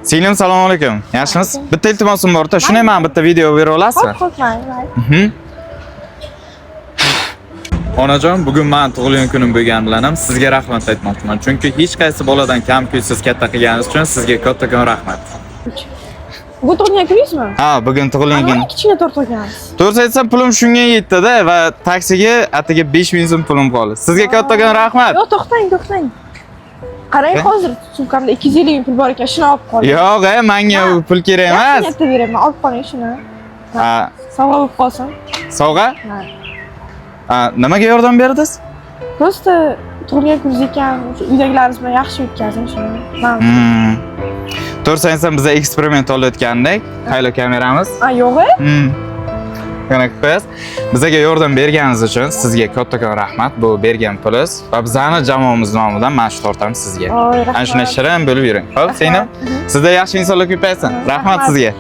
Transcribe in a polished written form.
Singlim, assalomu alaykum. Yaxshimisiz? Bitta iltimosim bor-da, shuni men bitta video bera olasizmi? Xo'p, xo'p, mayli, mayli. Onajon, bugun men tug'ilgan kunim bo'lgani bilan ham sizga rahmat aytmoqchiman. Chunki hech qaysi boladan kam kuysiz katta qilganingiz uchun sizga kattakon rahmat. Bu tug'ilgan kuningizmi? Ha, bugun tug'ilgan kun. Nimaga kichkina tort olgansiz? To'g'risi aytsam, pulim shunga yetdi-da va taksiga atigi 5000 so'm pulim qoldi. Sizga kattakon rahmat. Yo'q, to'xtang, to'xtang. Qarang, hozir sumkamda 250 ming pul bor ekan, shuni olib qoling. Yo'q, menga u pul kerak Yaxshi emas. niyatda beraman, olib qoling shuni. Ha, Sovg'a bo'lib qolsin. Sovg'a? Ha. Ha, nimaga yordam berdingiz? Просто tug'ilgan kuningiz ekan, o'sha uydagilaringiz bilan yaxshi o'tkazing shuni. Man. To'g'risi aytsam, biza eksperiment olayotgandik. Haylo kameramiz. A, yo'q, e? Qanaqa qilib qo'yasiz? Bizaga yordam berganingiz uchun sizga kattakon rahmat. Bu bergan pulingiz va bizani jamoamiz nomidan mana shu tortamiz sizga. Oy, rahmat. Ana shunday shirin bo'lib yuring. Xo'p, singlim. Sizda yaxshi insonlar ko'paysin. Rahmat Rahmat. sizga.